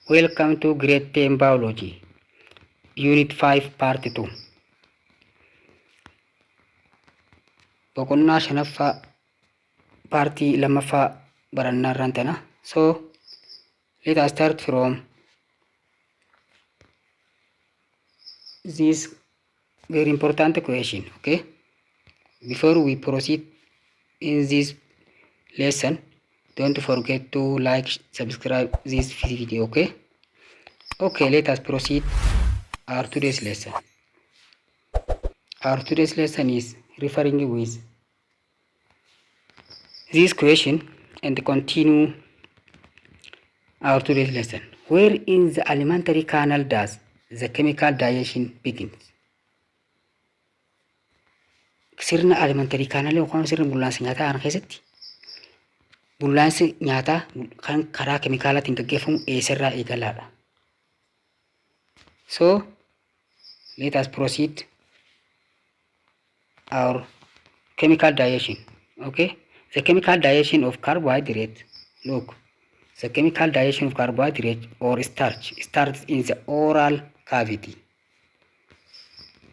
Welcome to Grade 10 Biology, Unit 5, Part 2. Boqonnaa shanaffaa paartii lammaffaa barannaa irraan tana. So, let us start from this very important question, okay? Before we proceed in this lesson, don't forget to like, subscribe this video, okay? Okay, let us proceed our today's lesson. Our today's lesson is referring with this question and continue our today's lesson. Where in the alimentary canal does the chemical digestion begins? Sirna alimentary canal yookaan sirna bullaansa nyaataa kana keessatti bullaansi nyaataa kan karaa keemikaalaatiin gaggeeffamu eessarraa eegalaadha? So let us proceed our chemical digestion. Okay, the chemical digestion of carbohydrate. Look, the chemical digestion of carbohydrate or starch starts in the oral cavity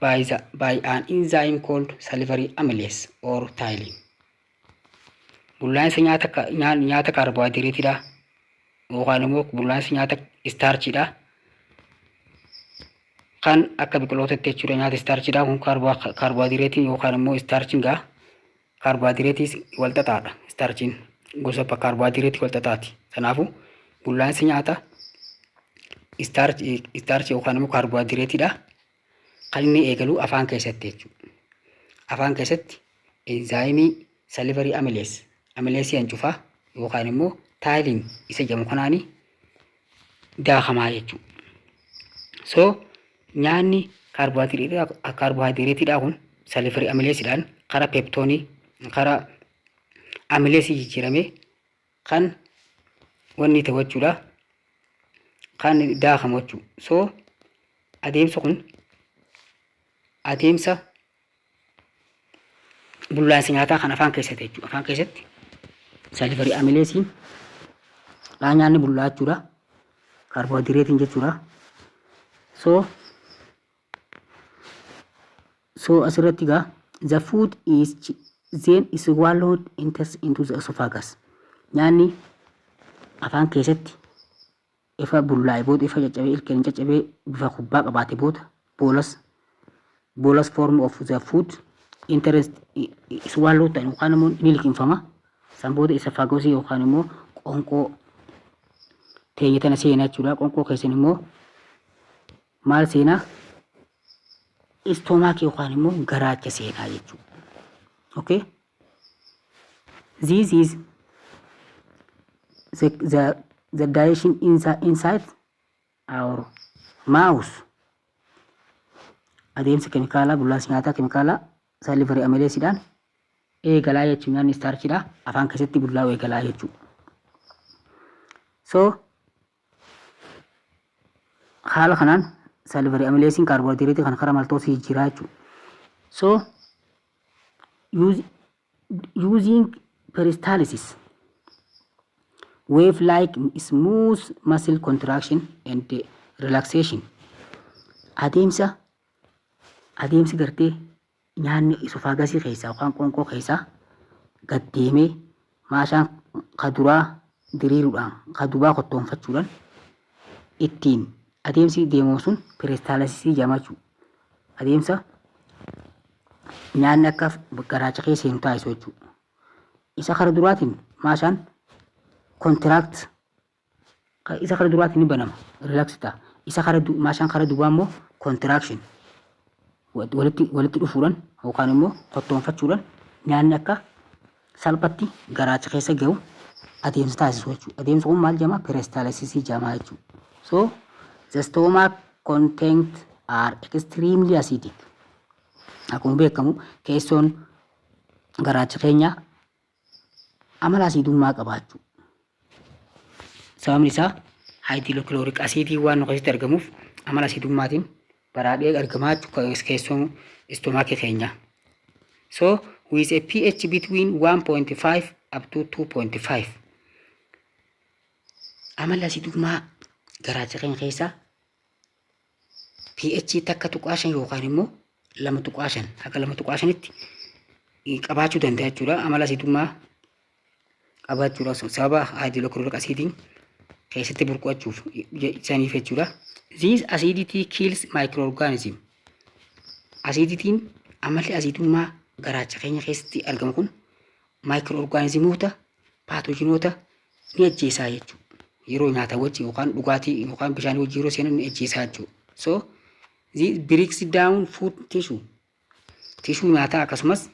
by an enzyme called salivary amylase or ptyalin. Bullaansa nyaata kaarboohayidireetiidha yookaan immoo bullaansa nyaata istaarchiidha. Kan akka biqilootatti jechuudha, nyaata istaarchiidha kun kaarboohayidireetiin yookaan immoo istaarchiin gaa kaarboohayidireetii wal xaxaadha. Istaarchiin gosa kaarboohayidireetii wal xaxaati. Kanaafuu bullaansi nyaata istaarchii yookaan immoo kaarboohayidireetiidha. Kan inni eegalu afaan keessatti jechuudha. Afaan keessatti enzaayimii salivary amylase, amylaseii hancufaa yookaan immoo ptyalin isa jedhamu kanaani daakamaa jechuudha. So nyaanni kaarboohayidireetiidha kun salivary amylaseiidhaan karaa peptoneii karaa amylaseii jijjiiramee kan wanni ta'u jechuudha. Kan daakamu jechuudha. So adeemsa kun adeemsa bullaansa nyaataa kan afaan keessatti jechuudha. Afaan keessatti salivary amylaseiin dhaa nyaanni bullaa jechuudha. Kaarboohayidireetiin jechuudha. So asirratti gaa the food is then swallowed, enters into the esophagus. Nyaanni afaan keessatti ifa bullaa'e booda, ifa caccabee, ilkeen caccabee bifa kubbaa qabaate booda, bolus form of the food enters, swallowed ta'an yookaan immoo ni liqimfama. San booda esophagusii yookaan immoo qoonqoo teenya tana seenaa jechuudha. Qoonqoo keessan immoo maal seenaa? Stomachii yookaan immoo garaacha seenaa jechuudha. Okay? This is the digestion inside our mouth. Adeemsa keemikaalaa bullaansa nyaataa keemikaalaa salivary amylaseiidhaan eegalaa jechuun nyaanni istaarchiidha. Afaan keessatti bullaa'u eegalaa jechuudha. So haala kanaan salivary amylaseiin kaarboohayidireetii kan karaa maltoosii jijjiiraa jechuudha. So using peristalsis, wave like smooth muscle contraction and relaxation, adeemsi gartee nyaanni esophagusii keessaa yookaan qoonqoo keessaa gad deemee maashaan kaduraa diriiruudhaan kadubaa kottoonfachuudhaan ittiin adeemsi deemu sun peristalsisii jedhama jechuudha. Adeemsa nyaanni akka garaacha keessa seenu taasisu jechuudha. Isa kara duraatiin maashaan contract, isa kara duraatiin ni banama, relax ta'a. Isa kara maashaan kara duubaa immoo contraction, walitti dhufuudhaan yookaan immoo kottoonfachuudhaan nyaanni akka salphatti garaacha keessa gahu adeemsa taasisu jechuudha. Adeemsi kun maal jedhama? Peristalsisii jedhama jechuudha. So the stomach content are extremely acidic. Akkuma beekamu keessoon garaacha keenyaa amala asiidummaa qabaachuu. Sababni isaa hydrochloric acidii waan nu keessatti argamuuf amala asiidummaatiin baraadhee argamaa jechuudha keessoon stomachii keenyaa. So with a pH between 1.5 up to 2.5. Amala asiidummaa Garaacha keenya keessaa pH 1.5 yookaan immoo 2.5 haga 2.5tti qabaachuu danda'a jechuudha. Amala asiidummaa qabaachuudha sababa hydrochloric acidiin keessatti burqachuuf saniif jechuudha. This acidity kills microorganism. Acidityn, amalli asiidummaa garaacha keenya keessatti argamu kun, microorganismoota, pathogenoota ni ajjeesaa jechuudha. Yeroo nyaata wajji yookaan dhugaatii yookaan bishaan wajji yeroo seenan ni ajjeesaa jechuudha. So this breaks down food tissue. Tissue nyaataa akkasumas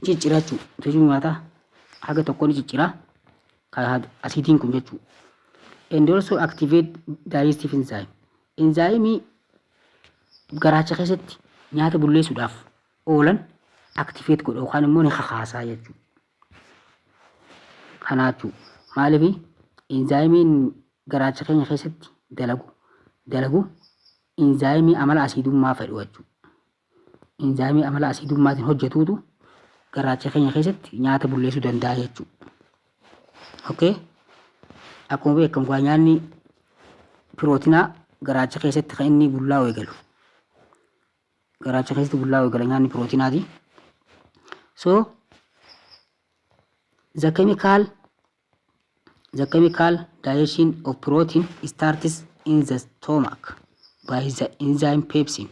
ciccira jechuudha. Tissue nyaataa haga tokko ni ciccira asiidiin kun jechuudha. And also activate digestive enzyme. Enzyme garaacha keessatti nyaata bulleessuudhaaf oolan activate godha yookaan immoo ni kakaasaa jechuudha. Kanaa jechuudha. Maaliif? Enzymeiin garaacha keenya keessatti dalagu enzyme amala asiidummaa fedhu jechuudha. Enzyme amala asiidummaatiin hojjetuutu garaacha keenya keessatti nyaata bulleessuu danda'a jechuudha. Okay? Akkuma beekamu waa nyaanni pirootinaa garaacha keessatti kan inni bullaa'u eegalu. Garaacha keessatti bullaa'u eegala nyaanni pirootinaati. So the chemical digestion of protein starts in the stomach by the enzyme pepsin.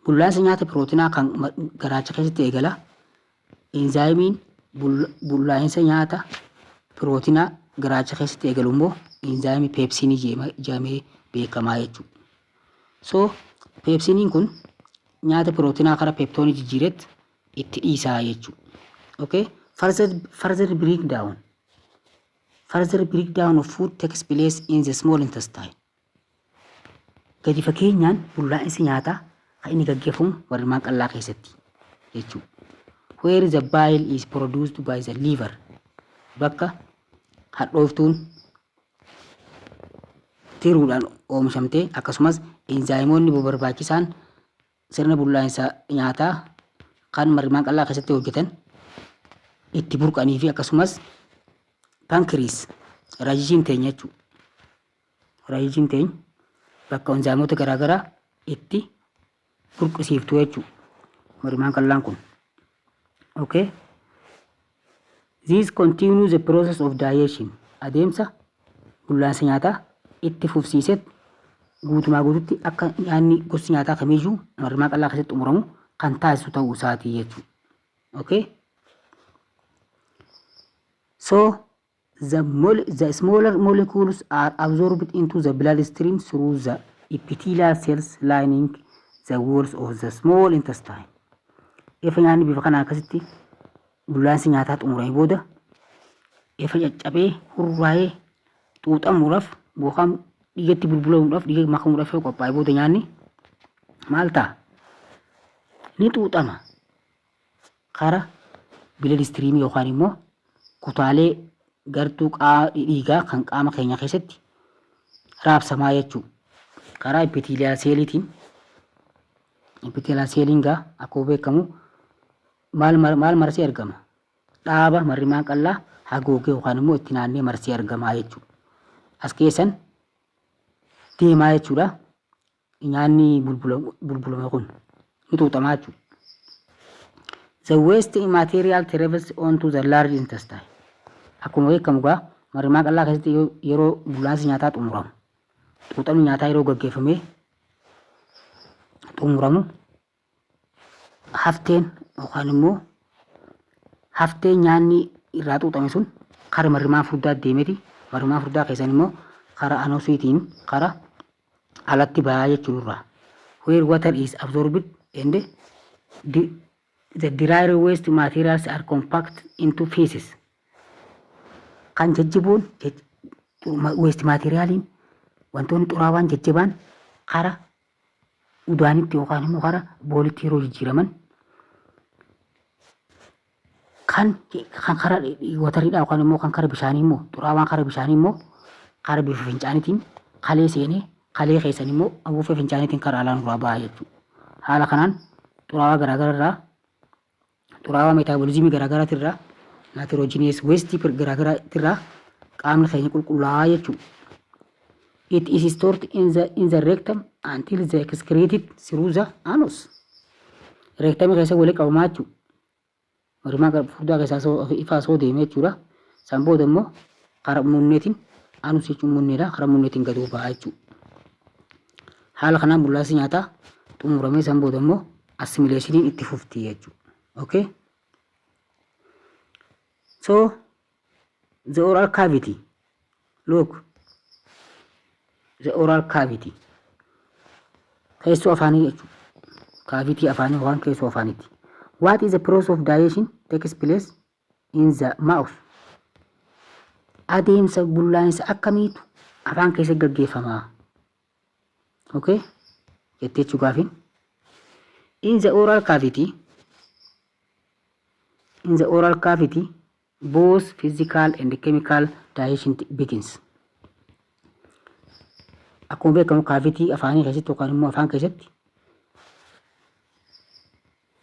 Bullaansa nyaata pirootinaa kan garaacha keessatti eegala. Enzymeiin bullaa'insa nyaata pirootinaa garaacha keessatti eegalu immoo enzyme pepsinii jedhamee beekamaa jechuudha. So pepsiniin kun nyaata pirootinaa karaa peptoneii jijjiiretti itti dhiisaa jechuudha. Okay? Further breakdown. Further breakdown of food takes place in the small intestine. Gadi fageenyaan bullaa'insi nyaataa kan inni gaggeeffamu marrimaan qal'aa keessatti jechuudha. Where the bile is produced by the liver. Bakka hadhooftuun tiruudhaan oomishamtee akkasumas enzymoonni barbaachisaan sirna bullaa'insa nyaataa kan marrimaan qal'aa keessatti hojjetan itti burqanii fi akkasumas pancreas, raajijiin teenya jechuudha. Raajijiin teenya bakka enzymoota garaagaraa itti burqisiiftu jechuudha. Marrimaan qal'aan kun. Okay. This continue the process of digestion. Adeemsa bullaa'insa nyaataa itti fufsiisee guutumaa guututti akka nyaanni gosti nyaataa kamiyyuu marrimaan qal'aa keessatti xumuramu kan taasisu ta'uu isaatii jechuudha. Okay. So the smaller molecules are absorbed into the bloodstream through the epithelial cells lining the walls of the small intestine. Ifa nyaanni bifa kanaan akkasitti bullaa'insi nyaataa xumurame booda ifa caccabee hurraa'ee xuuxamuudhaaf yookaan dhiigatti bulbulamuudhaaf, dhiiga makamuudhaaf yoo qophaa'e booda nyaanni maal ta'a? Ni xuuxama. Kara blood streamii yookaan immoo kutaalee gartuu dhiigaa kan qaama keenya keessatti raabsamaa jechuudha. Karaa epithelial celliitiin. Epithelial celliin gaa akkuma beekamu maal maal marsee argama? Dhaaba marrimaan qal'aa haguugee yookaan immoo itti naannee marsee argamaa jechuudha. As keessan deemaa jechuudha. Nyaanni bulbulame kun ni xuuxamaa jechuudha. The waste material travels onto the large intestine. Akkuma beekamu gaa marrimaan qal'aa keessatti yeroo bullaansi nyaataa xumuramu, xuuxamni nyaataa yeroo gaggeeffamee xumuramu, hafteen yookaan immoo hafteen nyaanni irraa xuuxame sun kara marrimaan furdaa deemeti, marrimaan furdaa keessan immoo kara anusiitiin kara alatti bahaa jechuudha. Where water is absorbed and the dry waste materials are compact into feces. Kan jajjaboon waste materialiin, wantoonni xuraawaan jajjabaan kara udaanitti yookaan immoo kara boolitti yeroo jijjiiraman, kan kara wateriidhaa yookaan immoo kan kara bishaanii immoo, xuraawaan kara bishaanii immoo kara bifa fincaaniitiin kalee seenee, kalee keessan immoo afuuffee fincaaniitiin karaa alaan duraa baha jechuudha. Haala kanaan xuraawaa garaagaraa irraa, xuraawaa metabolismii garaagaraatirraa, nitrogenous waste garaagaraatirraa qaamni keenya qulqullaa'aa jechuudha. It is stored in the rectum until the excreted through the anus. Rectum keessa walitti qabamaa jechuudha. Marmaan furdaa keessaa ifaa soo deemee jechuudha. San booda immoo karaa munneetiin, anus jechuun munneedha. Karaa munneetiin gadi ba'a jechuudha. Haala kanaan bullaa'insi nyaataa xumuramee san booda immoo assimilationiin itti fufti jechuudha. Okay? So the oral cavity. Look. The oral cavity. Keessoo afaanii jechuudha. Cavity afaanii yookaan keessoo afaaniiti. What is the process of digestion takes place in the mouth? Adeemsa bullaa'insa akkamiitu afaan keessa gaggeeffamaa? Okay? Jettee jechuu gaafiin. In the oral cavity, both physical and chemical digestion begins. Akkuma beekamu, cavity afaanii keessatti yookaan immoo afaan keessatti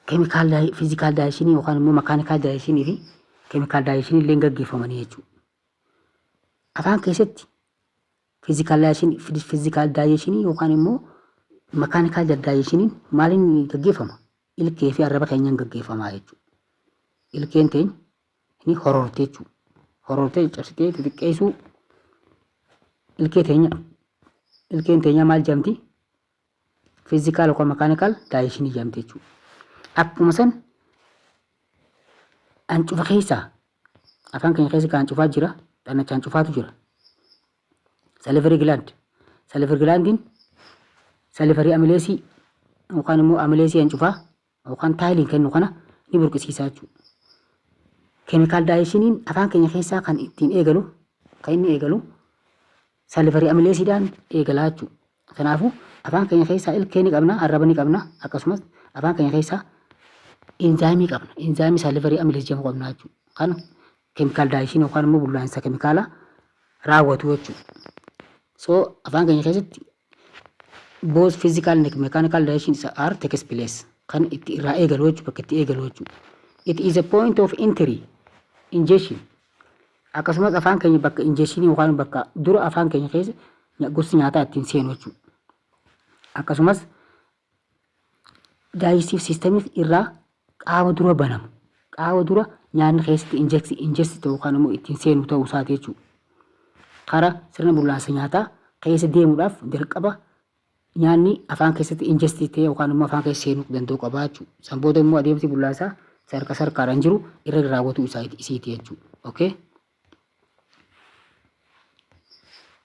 chemical, physical digestionii yookaan immoo mechanical digestionii fi chemical digestionii illee gaggeeffamanii jechuudha. Afaan keessatti physical digestionii yookaan immoo mechanical digestioniin maaliin gaggeeffama? Ilkee fi arraba keenyaan gaggeeffamaa jechuudha. Ilkeen teenya ni horortee jechuudha. Horortee cabsitee xixiqqeessuu ilkee teenya. Ilkeen teenya maal jedhamti? Physical yookaan mechanical digestionii jedhamti jechuudha. Akkuma san hancufa keessaa, afaan keenya keessa hancufaa jira, xannacha hancufaatu jira. Salivary gland. Salivary glandiin salivary amylaseii yookaan immoo amylaseii hancufaa yookaan ptyalin kennu kana ni burqisiisa jechuudha. Chemical digestioniin afaan keenya keessaa kan ittiin eegalu, kan inni eegalu salivary amylaseiidhaan eegalaa jechuudha. Kanaafuu afaan keenya keessaa ilkee ni qabna, arraba ni qabna, akkasumas afaan keenya keessaa enzymeii qabna. Enzymeii salivary amylase jedhamu qabna jechuudha. Kan chemical digestionii yookaan immoo bullaa'insa keemikaalaa raawwatu jechuudha. So afaan keenya keessatti both physical and mechanical digestion are takes place, kan itti irraa eegalu jechuudha, bakka itti eegalu jechuudha. It is a point of entry ingestion. Akkasumas afaan keenya bakka ingestionii yookaan bakka dura afaan keenya keessa gosti nyaataa ittiin seenu jechuudha. Akkasumas digestive system irraa qaama dura banamu, qaama dura nyaanni keessatti ingest ta'u yookaan immoo ittiin seenu ta'uu isaati jechuudha. Karaa sirna bullaa'insa nyaataa keessa deemuudhaaf dirqama nyaanni afaan keessatti ingest ta'e yookaan immoo afaan keessa seenuu danda'u qaba jechuudha. San booda immoo adeemsi bullaa'insaa sadarkaa sadarkaadhaan jiru irra raawwatu isiiti jechuudha. Okay?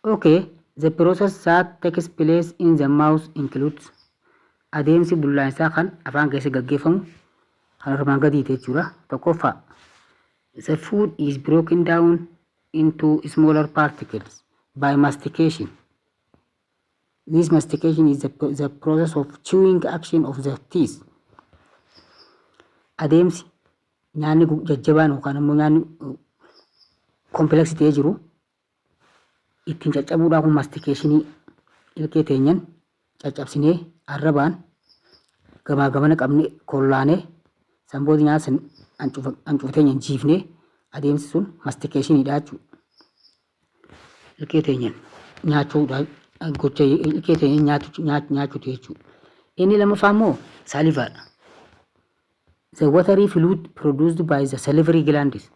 Okay, the process that takes place in the mouth includes, adeemsi bullaa'insaa kan afaan keessa gaggeeffamu kan armaan gadiiti jechuudha. Tokkoffaa, the food is broken down into smaller particles by mastication. This mastication is the process of chewing action of the teeth. Adeemsi nyaanni jajjabaan yookaan immoo nyaanni complexii ta'ee jiru ittiin caccabuudhaan kun masticationii, ilkee teenyan caccabsinee arrabaan gamaa gamana qabne kollaanee san booda nyaata san hancufa teenyan jiifnee, adeemsi sun masticationiidha jechuudha. Ilkee teenyan nyaachuudha, gocha ilkee teenyan nyaachuuti jechuudha. Inni lammaffaa immoo salivaadha. The watery fluid produced by the salivary glands.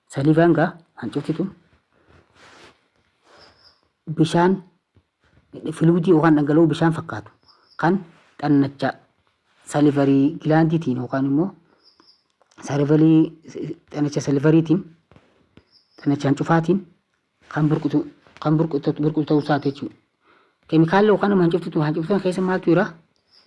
Salivaan gaa hancufti tun bishaan fluidii yookaan dhangala'oo bishaan fakkaatu kan xannacha salivary glandiitiin yookaan immoo salivary, xannacha salivaryitiin, xannacha hancufaatiin kan burqitu ta'uu isaati jechuudha. Keemikaalli yookaan hancufti hancuftan keessa maaltu jira?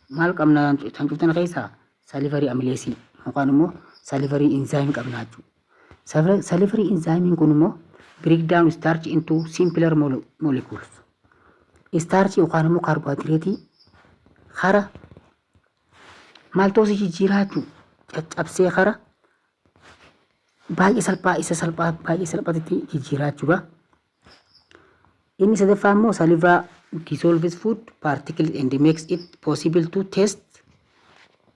Maal qabna hancuftan keessaa? Salivary amylaseii yookaan immoo salivary enzyme qabna jechuudha. Salivary enzymeiin kun immoo break down starch into simpler molecules. Starch yookaan immoo kaarboohayidireetii kara maltoseii jijjiiraa jechuudha. Caccabsee kara baay'ee salphaa, isa salphaa, baay'ee salphatitti jijjiiraa jechuudha. Inni sadaffaa immoo saliva dissolves food particles and makes it possible to taste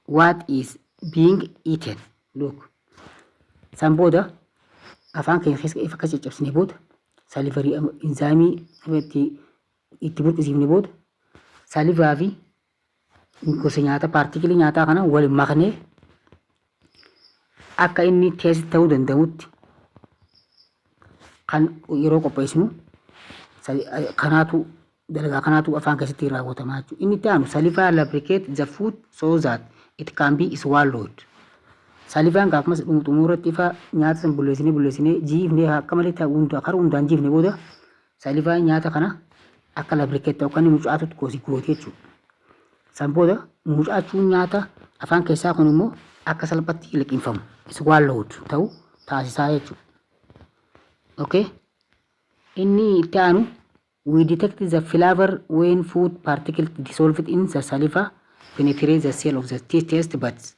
what is being eaten. Look. San booda afaan keenya keessa ifa akka caccabsinee booda Salivary enzyme itti burqisiifne booda salivaa fi gosa nyaata particle nyaataa kana wal maknee akka inni taste ta'uu danda'utti kan yeroo qopheessinu kanaatu dalagaa kanaatu afaan keessatti raawwatamaa jechuudha. Inni itti aanu, saliva lubricate the food so that it can be swallowed. Salivaan gaafmas xumuratti ifa nyaata san bulleessinee bulleessinee jiifnee akka malee hunda karaa hundaan jiifne booda, salivaan nyaata kana akka lubricate ta'u, kan inni mucaatutti gosi gooti jechuudha. San booda mucaachuun nyaata afaan keessaa kun immoo akka salphatti liqinfamu, swallowed ta'u taasisaa jechuudha. Okay. Inni itti aanu, we detect the flavor when food particle dissolved in the saliva penetrate the cell of the taste buds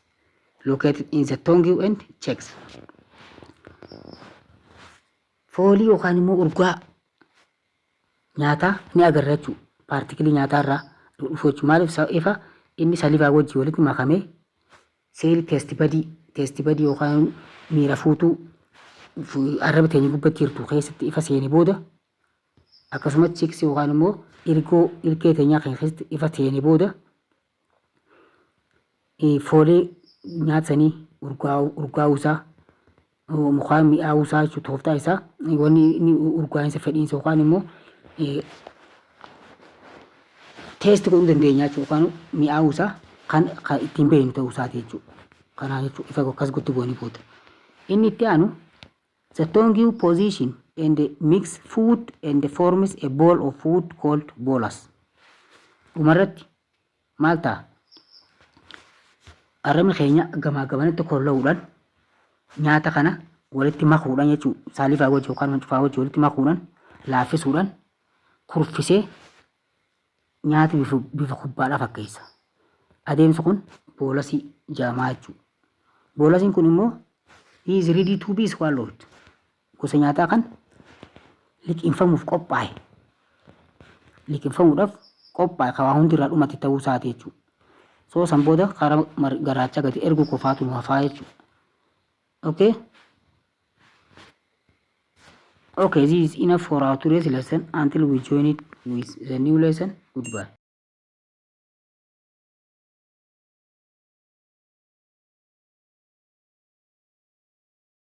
located in the tongue and cheeks. Foolii yookaan immoo urgaa nyaataa ni agarra jechuudha. Particle nyaataa irraa dhufu jechuudha. Maaliif? Ifa inni salivaa wajjin walitti makamee seelii taste bud yookaan miira fuutuu arraba teenya gubbatti jirtu keessatti ifa seene booda, akkasumas cheeks yookaan immoo irgoo ilkee teenyaa kan keessatti ifa seene booda, foolee nyaata sanii urgaa'uusaa mukaan mi'aawuusaa jechuudha. Tooftaa isaa wanni inni urgaa'insa fedhiinsa yookaan immoo taste godhuu dandeenya jechuudha, yookaan mi'aawuusaa kan ittiin beeknu ta'uu isaati jechuudha. Kanaa jechuudha, ifa akkas gotti goonii booda. Inni itti aanu, the tongue position and mix food and forms a ball of food called bolus. Dhumarratti maal ta'a? Arrabni keenya gamaa gamanatti kolla'uudhaan nyaata kana walitti makuudhaan jechuudha. Salivaa wajji yookaan mancufaa wajji walitti makuudhaan, laaffisuudhaan, kurfisee nyaata bifa kubbaadhaa fakkeessa. Adeemsi kun bolus jedhamaa jechuudha. Bolusiin kun immoo is ready to be swallowed. Gosa nyaataa kan liqinfamuuf qophaa'e. Liqinfamuudhaaf qophaa'e, kan waa hundi irraa dhumate ta'uu isaati jechuudha. So san booda karaa garaachaa gadi erguu qofaatu nu hafaa jechuudha. Okay. Okay, this is enough for our today's lesson until we join it with the new lesson. Goodbye.